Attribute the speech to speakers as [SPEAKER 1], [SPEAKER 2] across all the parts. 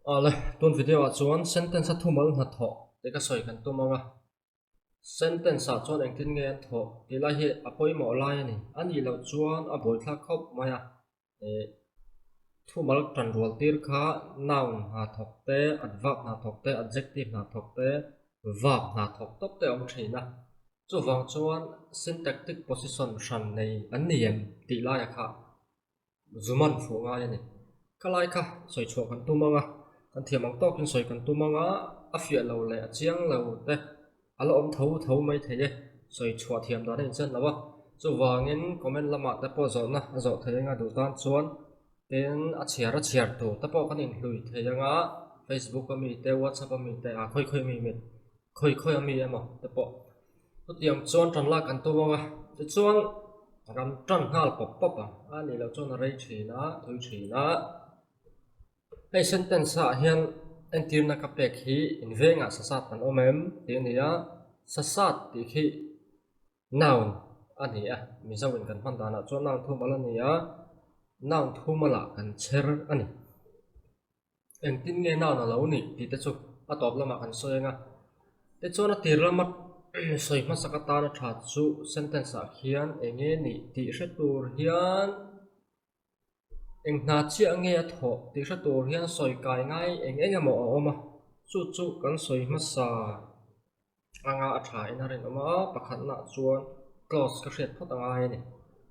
[SPEAKER 1] Awle, tun video ah chuan sentence a thumal hnathawh tih ka sawi kan tum ang a. Sentence ah chuan engtin nge an thawh tih lai hi a pawimawh lai a ni. A nih loh chuan a buaithlak khawp mai a. Ih thumal tan rual tir kha noun hna thawk te, adverb hna thawk te, adjective hna thawk te, verb hna thawk tawp te a awm thin a. Chuvang chuan syntactic position hran nei an ni em tih laia kha Zuman fuh ngai a ni. Ka lai kha sawi chhuah kan tum ang a, kan thiam ang tawkin sawi kan tum ang a, a fiah lo leh a chiang lo te a la awm tho tho mai thei e, sawi chhuah thiam dan a inchen lo a. Chuvangin comment lamah te pawh zawhna a zawh thei anga duh tan chuan tin a chhiar a chhiar tur te pawh kan inhlui thei anga Facebook a mi te WhatsApp a mi te ah khawi khawi mi mi khawi khawi a mi emaw te pawh Chutiang chuan tan lak an tum ang a, tichuan ram tan nghal pawp pawp ang a nih loh chuan a rei thin a, thui thin a. Hei sentence ah hian entirna ka pek hi invengah sasat an awm em tih a ni a, sasat tih khi noun a ni a, Mizo in kan hman danah chuan noun thumal a ni a, noun thumalah kan chher a ni. Engtin nge noun a lo nih tih te chu a tawp lamah kan sawi ang a. Tichuan a tir lama sawi hmasak atana tha chu sentence ah khian eng nge nih tih hre tur hian eng hna chiah nge a thawh tih hre tur hian sawi kai ngai eng eng emaw a awm a, chu chu kan sawi hmasa anga a tha in a rinawm a, pakhatna chuan clause ka hriat phawt a ngai a ni.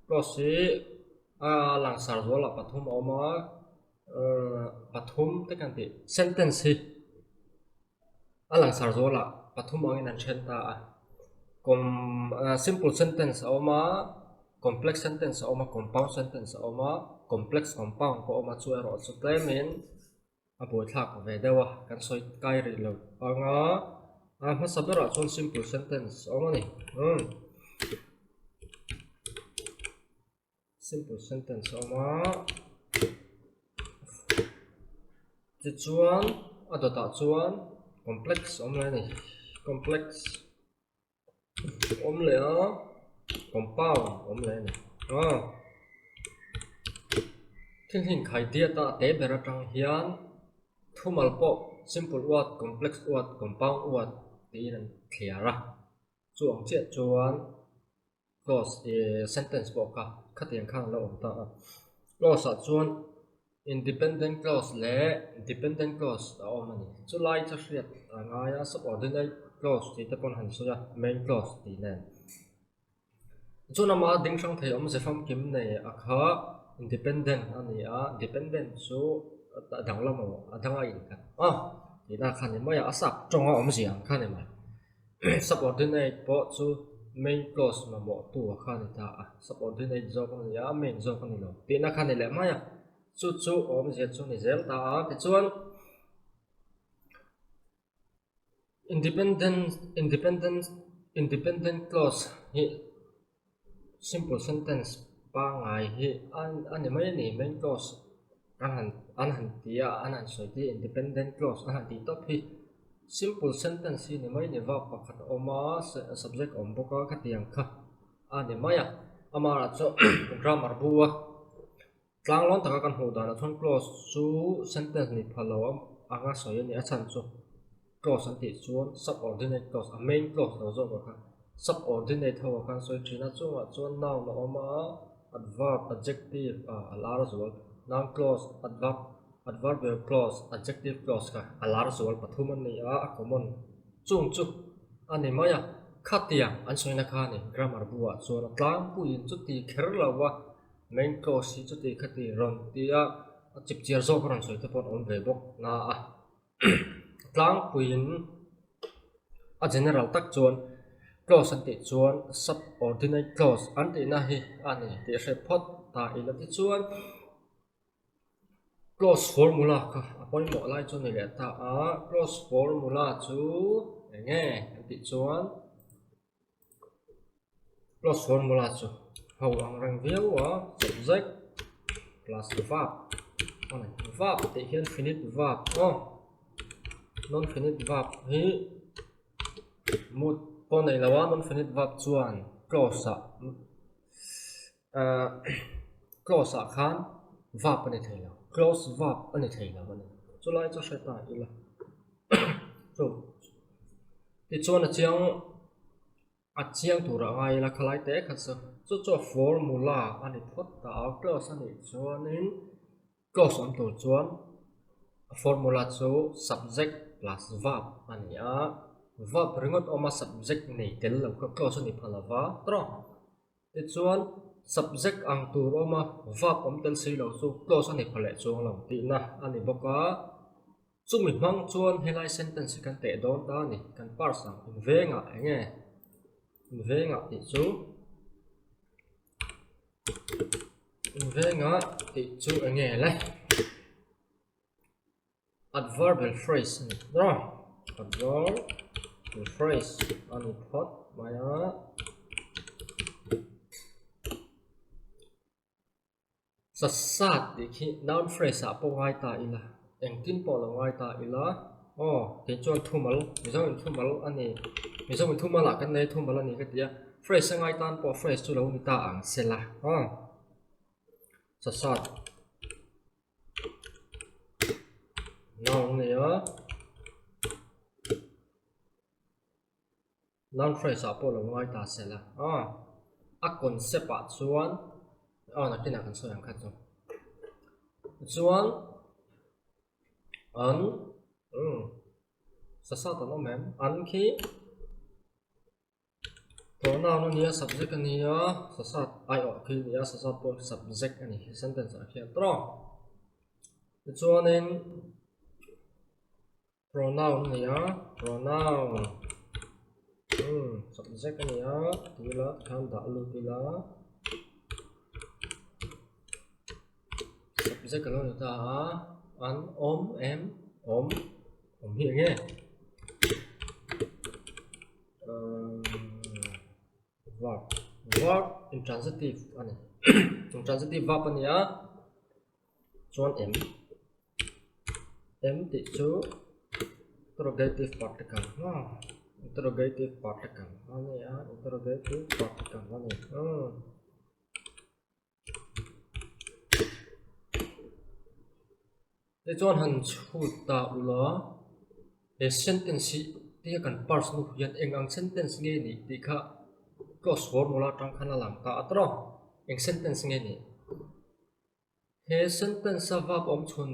[SPEAKER 1] Clause hi a langsar zualah pathum a awm a, pathum te kan tih sentence hi a langsar zualah pathum angin an then ta a, com simple sentence a awm a, complex sentence a awm a, compound sentence a awm a, complex compound pawh a awm a, chu erawh chu tlemin. A buaithlak ve deuh a, kan sawi kai rih lo ang a, a hmasa berah chuan simple sentence a awm a ni. Umm simple sentence a awm a, tichuan a dawtah chuan complex a awm leh a ni, complex awm leh a compound awm leh a ni a thil hi inkhai diat a te ber atang hian thumal pawh simple word complex word compound word tiin an thliar a chu ang chiah chuan clause ih sentence pawh kha khatiang khan a lo awm ta a clause ah chuan Independent clause leh dependent clause a awm a ni. Chu lai chu hriat a ngai a, subordinate clause tih te pawn han sawi a, main clause tih nen. Chuan amah ding hrang thei awmze famkim nei a kha independent a ni a, dependent chu a danglam a a dang a inkhat a tihna kha a ni mai a, a sap tawnga awmzia ang kha a ni mai. Subordinate pawh chu main clause mamawh tu a kha a ni ta a, subordinate zawk a ni a, main zawk a ni lo tihna kha a ni leh mai a, chu chu awmzia chu ni zel ta a, tichuan independent independent independent clause hi simple sentence pangngai hi a ni mai a ni, main clause an han an han ti a an han sawi te independent clause an han tih tawp hi simple sentence hi ni mai a ni verb pakhat a awm a subject a awm bawk a khatiang kha a ni mai a amaherawhchu chu grammar bu a tlanglawn taka kan hmuh danah chuan clause chu sentence ni pha lo anga sawi a ni a chhan chu clause an tih chuan subordinate clause a main clause lo zawk ah khan subordinate ho ah khan sawi thin a chungah chuan noun a awm a adverb adjective ah a lar zual noun clause adverb adverbial clause adjective clause kha a lar zual pathum a ni a a common chung chu a ni mai a khatiang an sawina kha a ni grammar bu ah chuan a tlangpuiin chuti kher lo a. Main clause hi chuti khati rawn ti a, a chip chiar zawk a rawn sawi te pawh an awm ve bawk na a. Tlangpuiin a general tak chuan clause an tih chuan subordinate clause an tihna hi a ni tih hre phawt ta ila tichuan clause formula kha a pawimawh lai chu a ni leh ta a, clause formula chu eng nge an tih chuan. Clause formula chu ho ang reng viau a subject plus verb a ni verb tih hian finite verb aw non finite verb hi mood pawh nei lo a non finite verb chuan clause ah ahh clause ah khan verb a ni thei lo clause verb a ni thei lo a ni. Chulai chu hre ta ila. Chu tichuan a chiang a chiang turah ngai ila khalai te kha chu chu chu a formula a ni phawt ta a clause a nih chuanin clause awm tur chuan a formula chu subject plus verb a ni a verb ringawt awma subject nei tel lo kha clause a ni phal lova tawh. Tichuan, subject ang tur awma verb awm tel si lo chu clause a ni pha leh chuang lo tihna a ni bawk a. Chumi hmang chuan helai sentence hi kan teh dawn ta a ni. Kan parse ang invengah eng nge? Invengah tih chu invengah tih chu eng nge le? Adverbial phrase a ni a, adverbial phrase a ni phawt mai a. Sasat tih khi noun phrase ah pawh ngai ta ila, engtin pawh lo ngai ta ila, aw kei chuan thumal, Mizo in thumal a ni, Mizo in thumal ah kan nei thumal a ni ka ti a, phrase a ngai tan pawh phrase chu lo ni ta ang sela aw sasat. Noun a ni a, noun phrase ah pawh lo ngai ta se la a, a concept ah chuan aw nakinah kan sawi ang kha chu tichuan an umm sasat an awm em an khi. Pronoun a nia subject a nia sasat aiawh khi a nia sasat pawh khi subject a ni sentence ah khian tawng tichuanin pronoun a nia pronoun umm subject a nia tila tikhan dah lut ila subject a lo ni ta a an awm em awm awm hi eng nge. Verb verb intransitive a ni intransitive verb a ni a chuan em em tih chu interrogative particle a interrogative particle a ni a interrogative particle a ni. Tichuan han chhut ta ula, he sentence hi tia kan parse hnu hian eng ang sentence nge nih tih kha clause formula atang khan a lang ta a tawrh a, eng sentence nge nih? He sentence a verb awm chhun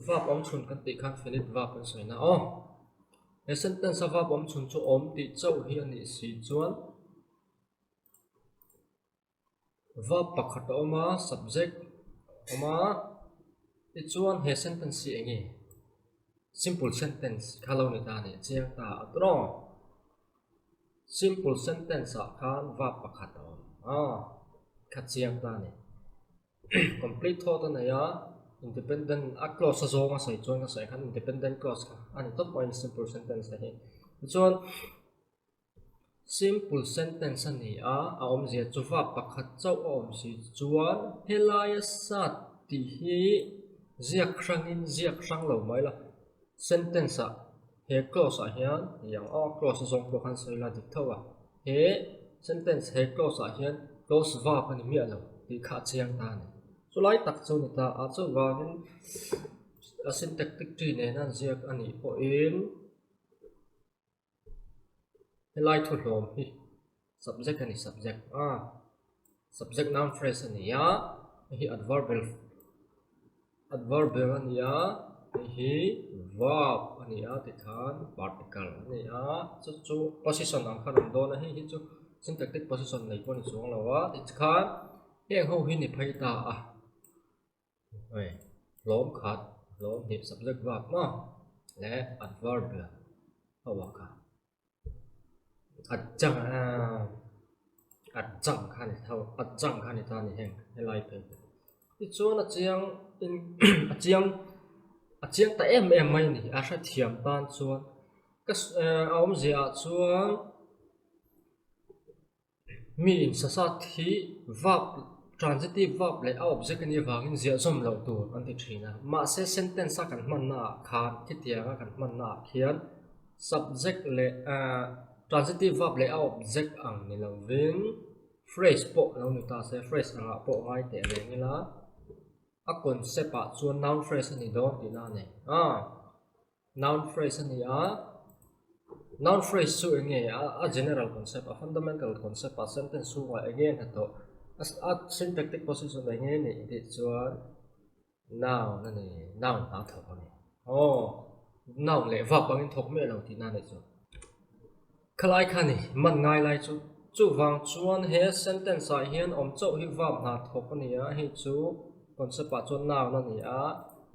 [SPEAKER 1] verb awm chhun kan tih khan finite verb kan sawi na aw. He sentence a verb awm chhun chu awm tih chauh hi a nih si chuan. Verb pakhat a awm a, subject a awm a, tichuan he sentence hi eng nge? Simple sentence kha lo ni ta a ni, chiang ta a tawng. Simple sentence ah khan verb pakhat a awm a, kha chiang ta a ni. Complete thought a nei a, independent a clause a zawng a sawi chuan ka sawi khan independent clause kha a ni tawp mai simple sentence te hi. Tichuan. Simple sentence a ni a, a awmzia chu verb pakhat chauh a awm si chuan helaia sat tih hi ziak hrangin ziak hrang lo mai la. Sentence ah he clause ah hian ni ang aw clause a zawng pawh khan sawi la dik tho a, he sentence he clause ah hian clause verb a ni miah lo tih kha a chiang ta a ni. Chulai tak chu ni ta a, chuvangin a syntactic tree nena an ziak a nih pawhin. Helai thu hlawm hi subject a ni subject a subject noun phrase a ni a hei hi adverbial adverbial a ni a hei hi verb a ni a tikhan particle a ni a chu chu position ang kha rawn dawn a hei hi chu syntactic position nei pawh a ni chuang lo a tikhan heng ho hi ni phei ta a. Hei hlawm khat hlawm hnih subject verb maw leh adverb ho ah kha adjunct adjunct kha ni tho adjunct kha ni ta ni heng helai phei hi tichuan a chiang in a chiang a chiang ta em em mai a ni a hrethiam tan chuan ka a awmzia ah chuan. Mi insasat hi verb, transitive verb leh a object a nih avangin ziah zawm loh tur an ti thin a. Mahse sentence a kan hmanna ah khan khitianga kan hmanna ah khian subject leh transitive verb leh a object ang ni lovin phrase pawh lo ni ta se, phrase angah pawh ngai teh reng ila. A concept ah chuan noun phrase a ni dawn tihna a ni. Aaa noun phrase a ni a, noun phrase chu eng nge a general concept a fundamental concept ah sentence chhungah eng nge hnathawh a syntactic position eng nge nih tih chuan noun a ni, noun hna thawk a ni. Aw noun leh verb angin thawk miah lo tihna a nih chu. Khalai kha ni man ngai lai chu chuvang chuan he sentence ah hian awm chauh hi verb hna thawk a ni a, hei chu concept ah chuan noun a ni a,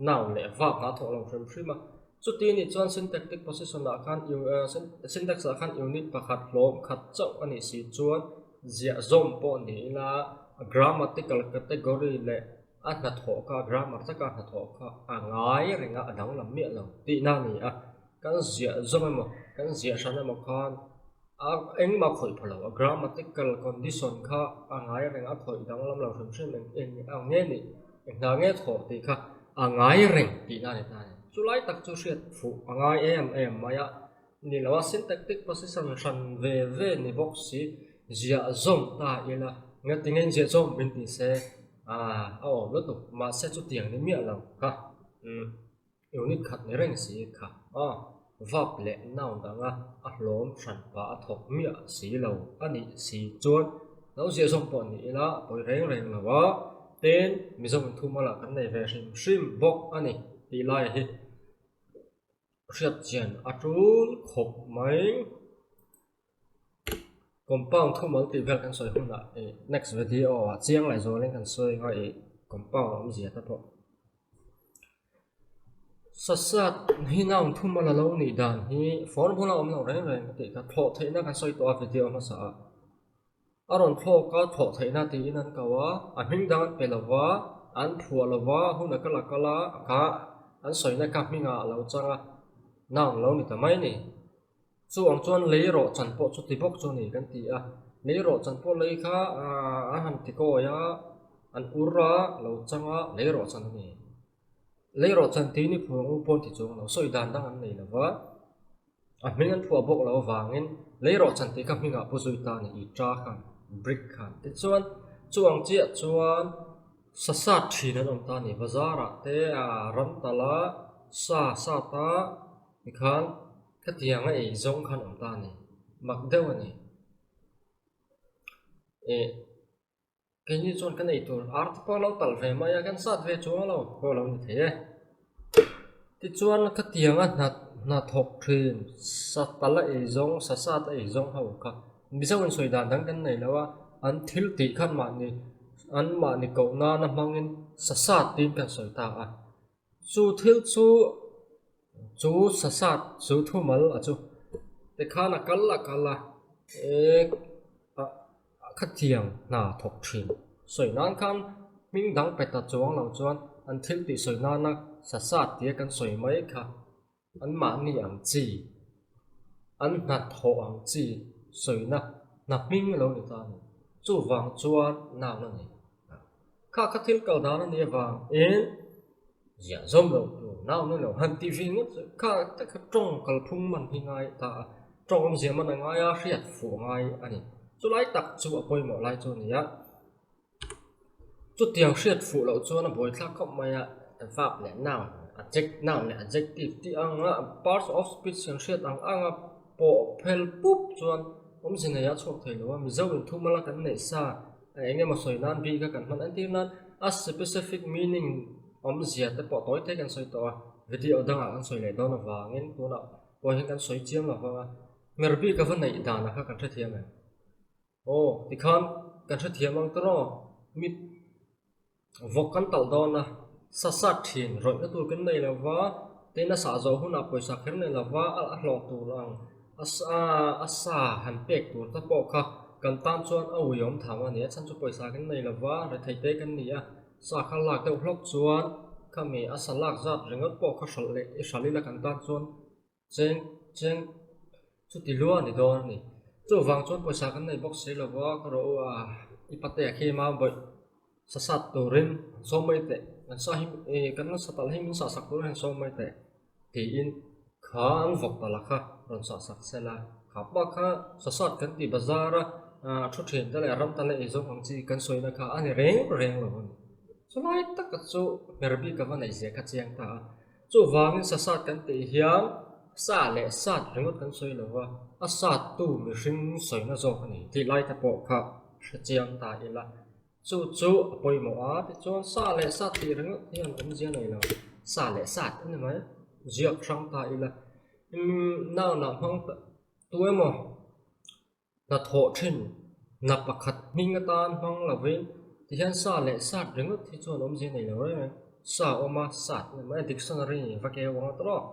[SPEAKER 1] noun leh verb hna thawk lo hrim hrim a. Chuti nih chuan syntactic position ah khan syntax ah khan unit pakhat hlawm khat chauh a nih si chuan ziah zawm pawh ni ila grammatical category leh a hnathawh kha grammar taka hnathawh kha a ngai reng a, a danglam miah lo tihna a ni a. Kan ziah zawm emaw, kan ziah hran emaw khan a engmah khawih pha lo, a grammatical condition kha a ngai reng a khawih danglam lo hrim hrim eng eng ang nge nih, eng hna nge thawh tih kha a ngai reng tihna a ni ta a ni. Chulai tak chu hriat fuh a ngai em em mai a, ni lo a syntactic position hran ve ve ni bawk si, ziah zawm ta ila ngati nge in ziah zawm min ti se a awm lutuk mahse chutiang ni miah lo kha umm. Unit khat ni reng si kha a verb leh noun anga a hlawm hran pah a thawk miah si lo a nih si chuan lo ziah zawm pawh ni ila a pawi reng reng lo a, tin Mizo inthum a lah kan nei ve hrim hrim bawk a ni tih lai hi hriat chian a tul khawp mai. Compound thumal tih vel kan sawi hunah ih next video ah chiang leh zualin kan sawi anga ih compound awmzia te pawh. Sasat hi noun thumal a lo nih dan hi formula awm lo reng reng ka tih kha thlawh theihna kan sawi tawh a video hmasa ah. A rawn thlawk a thlawh theihna tiin an ko a, a hming dang an pe lo va, an phuah lo va, hun a kal a kal a, kha an sawina kha hmingah a lo chang a, noun lo ni ta mai a ni. Chu ang chuan lei rawh chan pawh chu ti bawk chu a ni kan ti a, lei rawh chan pawh lei kha an han ti kawi a, an ur a, lo chang a, lei rawh chan a ni. Lei rawh chan tih ni phuang u pawn ti chuang lo, sawi dan dang an nei lo va, a hming an phuah bawk lo avangin lei rawh chan tih kha hmingah pu zui ta a ni, ita khan, brick khan. Tichuan chu ang chiah chuan sa sat thin an awm ta a ni, bazar ah te ram tala sa sat a tikhan, Khatiang a ei zawng khan awm ta a ni. Mak deuh a ni. Eh, keini chuan kan ei tur ar te pawh a lo talh ve mai a, kan sat ve chuang lo pawh a lo ni thei e. Tichuan khatiang a hna hna thawk thin sa talh a ei zawng, sa sat a ei zawng ho kha Mizo in sawi dan dang kan nei lo a, an thil tih khan mahni an mahni koh nana hmangin sa sat tiin kan sawi ta a. Chu thil chu chu sasat chu thumal a chu tikhan a kal a kal a eh a khatiang hna thawk thin sawi nan khan hming dang pe ta chuang lo chuan an thil tih sawi nana sasat tia kan sawi mai kha an mahni ang chi an hna thawh ang chi sawina hna hming lo ni ta a ni chuvang chuan noun a ni. Kha kha thil kal dan a nih avang in ziah zawm lo tur nau ni lo han ti ve ngawt chu kha tak kha tawng kalphung man hi ngai ta a, tawng awmzia man a ngai a, hriat fuh a ngai a ni. Chulai tak chu a pawimawh lai chu a ni a, chutiang hriat fuh loh chuan a buaithlak khawp mai a, verb leh noun, adject noun leh adjective tih ang a parts of speech kan hriat ang ang a pawh phel pup chuan awmze nei a chhuak thei lo a, Mizo inthumala kan neih sa. Eng emaw sawi nan bik a kan hman entir nan a specific meaning awmzia te pawh tawi te kan sawi tawh a, video dangah kan sawi leh dawn avangin tunah pawh hian kan sawi chiam lo vang a, hmer bik a va neih danah kha kan hrethiam em? Aw tikhan kan hrethiam ang tawh mi Vawk kan talh dawn a, sa sat thin rawihna tur kan nei lo va, tin a sah zawh hunah pawisa kher nei lo va, a hlawh tur ang a a sa han pek tur te pawh kha kan tan chuan a uiawm tham a ni. A chhan chu pawisa kan nei lo va, rethei te kan ni a, sa kha lak deuh hlawk chuan khami a sa lak zat ringawt pawh kha hralh leh i hralh ila kan tan chuan Cheng cheng chuti lua a ni dawn a ni. Chuvang chuan pawisa kan nei bawk si lo va, ka rawh u a, i pate a khi mau bawih sa sat turin han sawm mai teh, kan sa hi ih kan sa talh hi min sah sak turin han sawm mai teh tiin kha an vawk ta la kha rawn sah sak se la, kha pa kha sa sat kan tih bazar a thu thin te leh ram ta leh eizawng ang chi kan sawina kha a ni reng reng lo a ni. Chulai taka chu hmer bik a va neih zia kha chiang ta a. Chuvangin sa sat kan tih hian sa leh sat ringawt kan sawi lo va, a sat tu mihring sawina zawk a ni tih lai te pawh kha hre chiang ta ila. Chu chu a pawimawh a, tichuan sa leh sat tih ringawt hian awmzia nei lo, sa leh sat a ni mai, ziak hrang ta ila. Umm noun ah hmang tu emaw hnathawh thin hna pakhat hming atan hmang lovin tihian sa leh sat ringawt hi chuan awmzia nei lo reng reng. Sa a awm a, sat a ni mai a, dictionary va keu ang a tawh.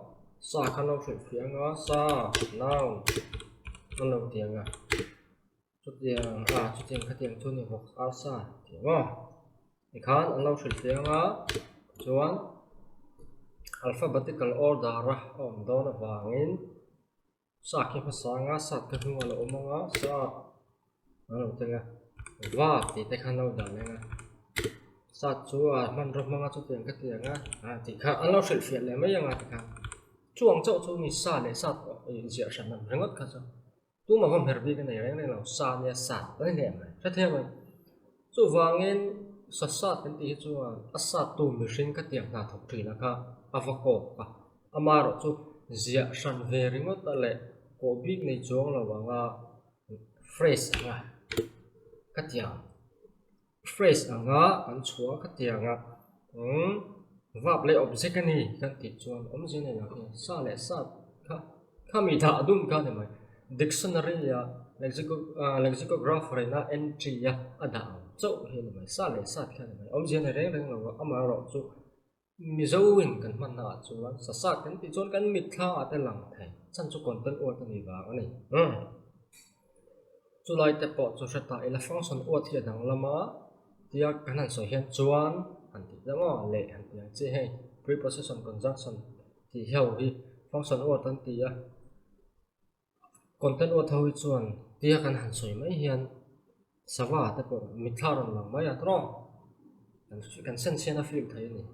[SPEAKER 1] Sa khan lo hrilhfiah ang a, sa, noun an lo ti ang a. Chutiang a, chutiang khatiang chu ni bawk arsa tih maw? Tikhan an lo hrilhfiah ang a, chuan alphabetical order a awm dawn avangin sa khi hmasa anga sat kha hnung a lo awm ang a, sa an lo teng a, va tih te khan lo dah leng a, sat chu a hmanraw hmang a chutiang khatiang a, ah tih kha an lo hrilhfiah leh mai ang a tikhan chuang chauh chu ni sa leh sat ziah hran ang ringawt kha chu. Tumah va hmer bik a nei reng reng lo, sa nia sat a ni hle mai, hrethiam mai. Chuvangin sa sat kan tih hi chuan a sat tu mihring ka tiang hna thawk thin a kha a va kawk a, amaherawh chu ziah hran ve ringawt a leh kawh bik nei chuang lo anga phrase anga ka tiang phrase anga kan chhuah ka tiang a umm verb leh object a ni kan tih chuan awmzia nei lo khi sa leh sat kha khami dah dun kha a ni mai dictionary a lexico ah lexicographer in a entry a a dah ang chauh hi a ni mai sa leh sat kha a ni mai awmzia nei reng reng lo a amaherawh chu Mizo in kan hmanna ah chuan sa sat kan tih chuan kan mitthla ah te lang thei chhan chu content word a ni vang a ni. Chulai te pawh chu hre ta ila function word hi a dang lam a tia kan han sawi hian chuan han tih deuh maw leh han tih ang chi hei preposition conjunction tih ho hi function word an ti a content word ho hi chuan tia kan han sawi mai hian sava te pawh mitthla rawn lang mai a tawng kan sense hian a feel thei a ni.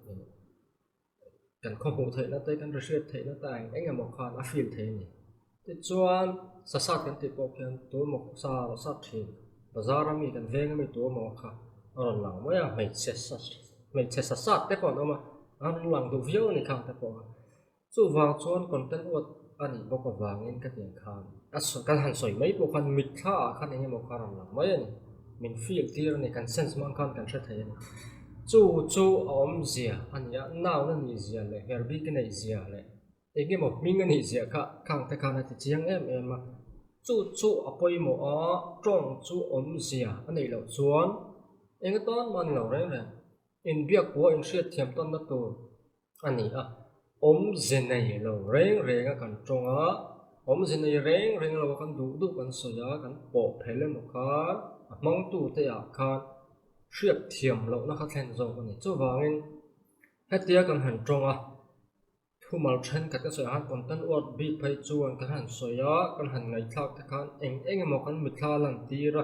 [SPEAKER 1] Kan khaw hmuh theihna te kan ri hriat theihna te eng eng emaw khan a feel thei a ni. Tichuan sa sat kan tih pawh khian tu emaw sa rawh sat thin bazar a mi kan veng a mi tu emaw kha a rawn lang mai a hmeichhe sa hmeichhe sa sat te pawh an awm a an rawn lang duh viau a ni khang te pawh a. Chuvang chuan content awt a nih bawk avangin ka tiang khan a kan han sawi mai pawh khan mitthla ah khan eng emaw kha a rawn lang mai a ni. Min feel tir a ni, kan sense hmang khan kan hre thei a ni. Chu chu a awmzia a ni a, noun a nih zia leh hmer bik a neih zia leh eng emaw hming a nih zia kha khang te khan a ti chiang em em a. Chu chu a pawimawh a, tawng chu awmzia a neih loh chuan eng atan mah a ni lo reng reng. Inbiak pawh inhriat thiam tawnna tur a ni a, awmze nei lo reng reng a kan tawng a, awmze nei reng reng lo a kan duh duh kan sawi a, kan pawh phel emaw khan a hmangtu te ah khan hriat thiam lohna kha thlen zawk a ni. Chuvangin hetia kan han tawng a, thumal thenkhat ka sawi ah khan content word bik phei chuan kan han sawi a, kan han ngaihthlak te khan eng eng emaw kan mitthla a lan tir a,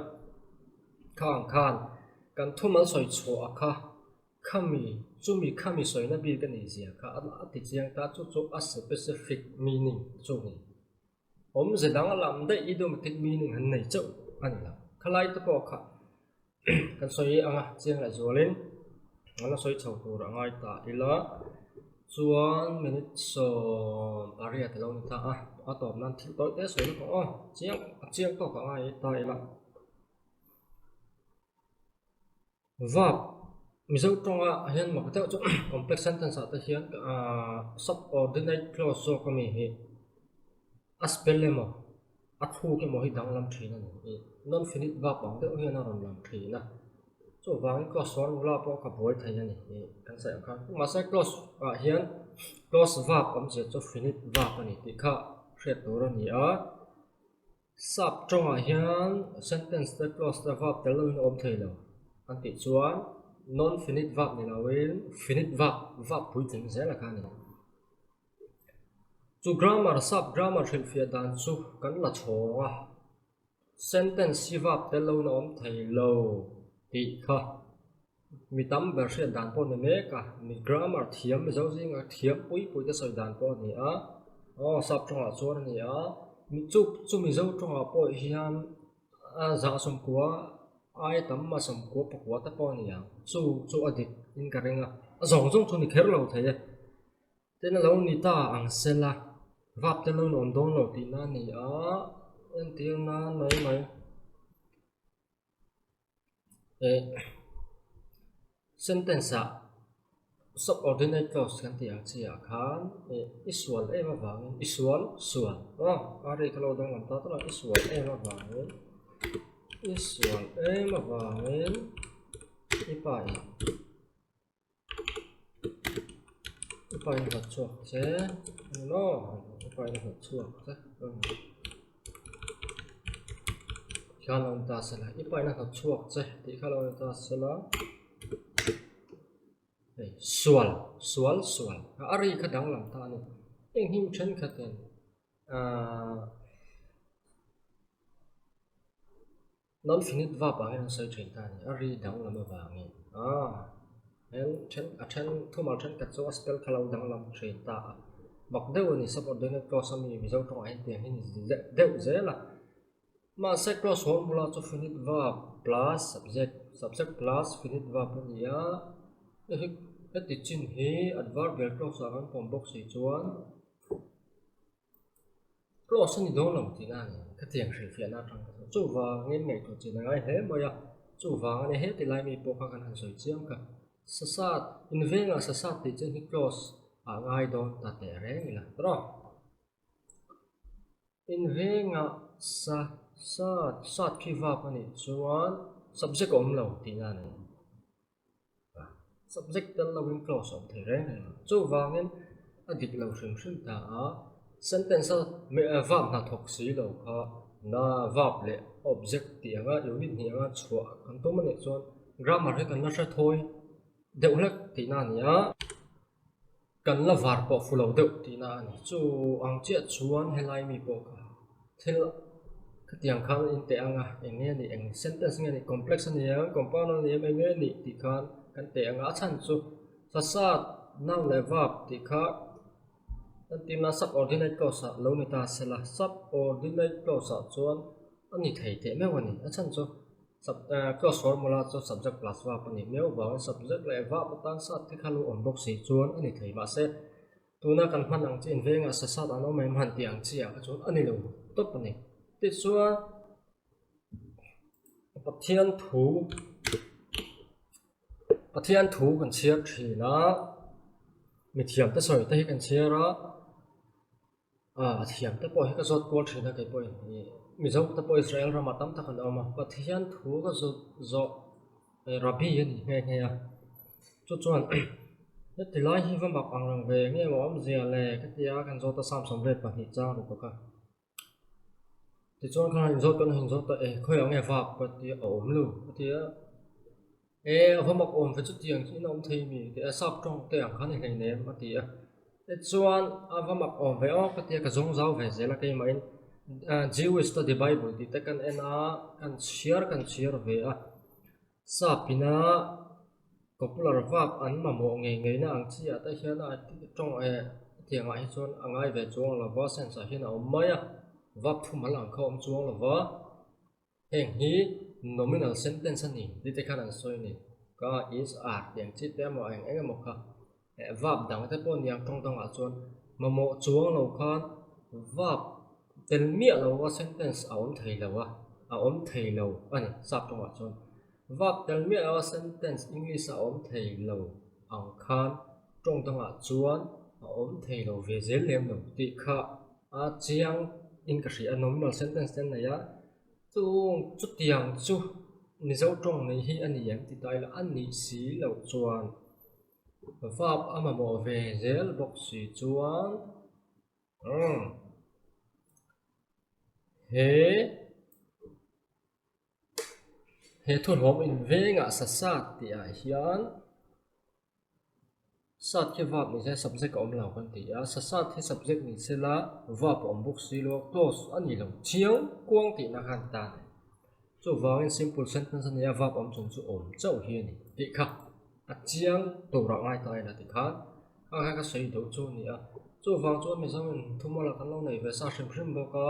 [SPEAKER 1] khang khan kan thumal sawi chhuah a kha Khami, chumi khami sawina bik a nih zia kha a ti chiang ta, chu chu a specific meaning chu a ni. Awmze dang a lam daih idiomatic meaning han nei chauh a ni lo. Khalai te pawh kha kan sawi ang a, chiang leh zualin an la sawi chho tur a ngai ta ila, chuan minute 18 a lo ni ta a, a tawp nan thil tawi te sawi lutuk ang aw, chiang a chiang tawk a ngai ta ila. Verb, Mizo tawnga hian mak deuh chu complex sentence ah te hian ahh subordinate clause zawk a mi hi a spell emaw a thluk emaw hi danglam thin a ni ih non finite verb ang deuh hian a rawn lang thin a chuvangin clause formula pawh ka buai thei a ni ih kan sawi ang khan mahse clause ah hian clause verb awmzia chu finite verb a ni tih kha hriat tur a ni a. Sap tawngah hian sentence te clause te verb tel loin a awm thei lo an tih chuan non-finite verb ni loin finite verb, verb puitling zel a kha a ni. Chu grammar, sap grammar hrilhfiah dan chu kan la chhawng a, sentence hi verb tel loin a awm thei lo tih kha mi tam ber hriat dan pawh a ni mek a, mi grammar thiam Mizo zinga thiam pui pui te sawi dan pawh a ni a, aw sap tawngah chuan a ni a, mi chu chu Mizo tawngah pawh hian a zah sawmkua ai tam a sawmkua pakua te pawh a ni ang, chu chu a dik. in ka ring a, a zawng zawng chu ni kher lo thei e. Tin a lo ni ta ang sela, vap te lo awm dawn lo tihna a ni a, entir nan mai mai. Eh sentence ah subordinate clause kan tih ang chi ah khan eh i sual em avangin i sual sual aw a ri kha lo danglam ta tawh a i sual em avangin i sual em avangin i pa in i pa in hnawt chhuak che ani maw i pa in hnawt chhuak che kha lo ni ta sela i pa in a hnawt chhuak che tih kha lo ni ta sela hei sual sual sual a ri kha danglam ta a ni heng hi thenkhatin ahh Non-finite verb ah hian an sawi thin ta a ni, a ri danglam avangin aaa hen then a then thumal thenkhat chu a spell kha lo danglam thin ta a, mak deuh a ni subordinate clause a mi Mizo tawngah hian tiang hi ni deuh zel a, mahse clause formula chu finite verb plus subject, subject plus finite verb a ni a, heti chin hi adverbial clause ah kan pawm bawk si chuan. Clause a ni dawn lo tih na a ni. Khatiang hrilhfiahna atang kha chuan chuvangin ngaihtuah chin a ngai hle mai a, chuvang a ni heti lai mi pawh kha kan han sawi chiang kha. Sasat, invengah sasat tih chuan hi clause ah ngai dawn ta teh reng ila tawh. Invengah sa sat, sat khi verb a nih chuan subject a awm lo tih na a ni. Subject tel lovin clause a awm thei reng reng a, chuvangin a dik lo hrim hrim ta a, sentence a verb hna thawk si lo kha na verb leh object tih anga unit hnih anga chhuah kan tum a nih chuan grammar hi kan la hre thawi deuh hlek tihna a ni a, kan la var pawh fu lo deuh tihna a ni. Chu ang chiah chuan helai mi pawh kha thil khatiang khan in teh ang a, eng nge nih eng sentence nge nih complex a ni ang compound a ni em eng nge nih tih khan kan teh ang a, a chhan chu sasat noun leh verb tih kha kan tina subordinate clause ah lo ni ta sela subordinate clause ah chuan a ni thei teh meuh a ni, a chhan chu. Clause formula chu subject plus verb a nih miau vangin subject leh verb atan sat te kha lo awm bawk si chuan a ni thei. Mahse, tuna kan hman ang chi invengah sa sat an awm em han tih ang chi ah kha chuan a ni lo tawp a ni. Tichuan, Pathian thu Pathian thu kan chhiar thin a, mithiam te sawi te hi kan chhiar a. A thiam te pawh hi ka zawt kual thin a kei pawhin ih Mizo te pawh Israel ramah tam tak an awm a Pathian thu ka zawt zawh Rabbi a ni nghe nghe a chu chuan heti lai hi va mak ang reng ve nge maw awmzia le ka ti a kan zawt a Samson vel pahnih chang ruk bawk a tichuan khan inzawt kan inzawt ta e khawiah nge vak ka ti a awm lo ka ti a. E, a va mak awm ve chutiang hi in awm thei mi tih a sap tawng te ang khan i hleinem a ti a. Tichuan a va mak awm ve aw ka ti a, ka zawng zau ve zel a keimahin Jewish Study Bible tih te kan en a, kan chhiar kan chhiar ve a. Sap ina popular vak an mamawh ngei ngei na ang chi ah te hian a tawng e hetiang ah hi chuan a ngai ve chuang lo va, sense ah hian a awm mai a, vak thumal ang kha a awm chuang lo va. Heng hi nominal sentence a ni tih te khan an sawi a ni. Ka, is, are tih ang chi te emaw eng eng emaw kha eh verb dang te pawh niang tawng dangah chuan mamawh chuang lo khan verb tel miah lo a sentence a awm thei lo a, a awm thei lo a ni sap tawngah chuan. Verb tel miah lo a sentence English a awm thei lo ang khan tawng dangah chuan a awm thei lo ve zel lem lo tih kha a chiang in ka hria a, nominal sentence te an nei a. Chung chutiang chu Mizo tawng nei hi a ni em ti ta ila a nih si loh chuan verb a mamawh ve zel bawk si chuan umm he he thuhlawm invengah sa sat tih ah hian. Sat khi verb ni se subject a awm lo kan ti a, sa sat hi subject ni se la verb a awm bawk si lo a, clause a ni lo chiang kuang tihna khan ta a ni. Chuvangin simple sentence a nia verb awm chung chu awm chauh hi a ni tih kha a chiang turah ngai ta ila ti khan a kha ka sawi deuh chu a ni a. Chuvang chuan Mizoin thumawla kan lo nei ve sa hrim hrim bawk a,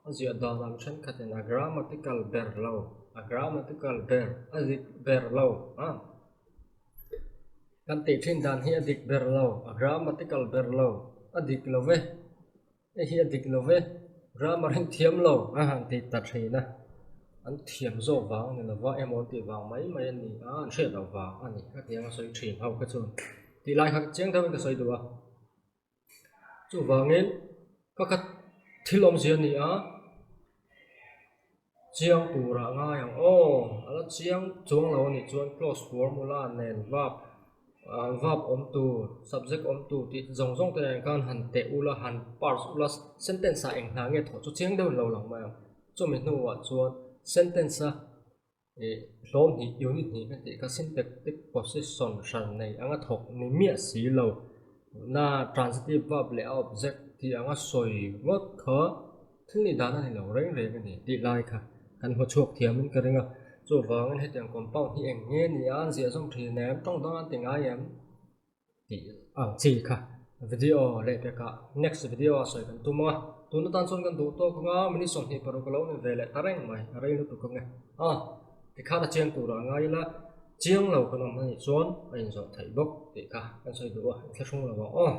[SPEAKER 1] a ziah danah mi thenkhatin a grammatical ber lo, a grammatical ber a dik ber lo a. Kan tih thin dan hi a dik ber lo, a grammatical ber lo, a dik lo ve, hei hi a dik lo ve, grammar in thiam lo a han tih ta thin a, an thiam zawk vang a ni lo va, emaw an tih vang mai mai a ni a, an hriat loh vang a ni ka ti ang a sawi thin ho kha chuan tih lai kha chiang deuhin ka sawi duh a. Chuvangin ka khat thil awmzia a ni a, chiang turah ngai ang aw, a la chiang chuang lo a nih chuan clause formula nen verb ah verb awm tur subject awm tur tih zawng zawng te nen khan han teh ula han parse ula sentence ah eng hna nge thawh chu chiang deuhin lo lang mai ang chumi hnuah chuan sentence a Ih hlawm hnih unit hnih kan tih kha syntactic position hran nei anga thawk ni miah si lo. Na transitive verb leh a object tih anga sawi ngawt kha thil nih dan a ni lo reng reng a ni tih lai kha kan hmu chhuak thiamin ka ring a. Chuvangin hetiang compound hi eng nge ni a an ziah zawm thin em tawng dang an ti ngai em? Tih ang chi kha video leh pekah next video ah sawi kan tum a, tun atan chuan kan duh tawk anga minute 26 a lo ni ve leh ta reng mai, a rei lutuk ang e. A, tikhan a chiang turah a ngai ila, chiang lo kan awm anih chuan a inzawh theih bawk tih kha kan sawi duh a, inthlahrung lo ang aw.